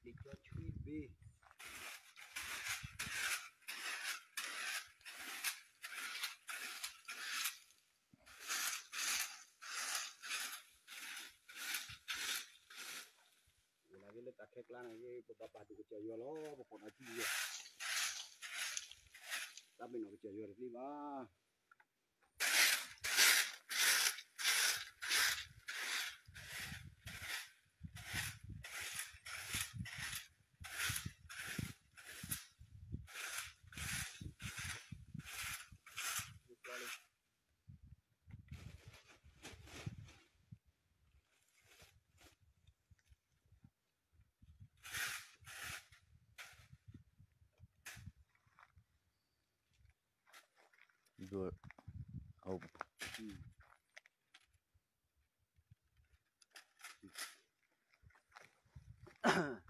လံာ်ကၠီဆွံဘ့ၣ် ဝဲလၢတၢ်ခဲကျါန့ၣ် ပဘၣ်ပာ်ဒိၣ်ကစၢ်ယွၤလီၤ ပဖီၣ်တၢ်စုယွၤ တၢ်ဘ့ၣ်နီၣ်ကစၢ်ယွၤတသ့ဘၣ်. ဒိၣ် အိၣ်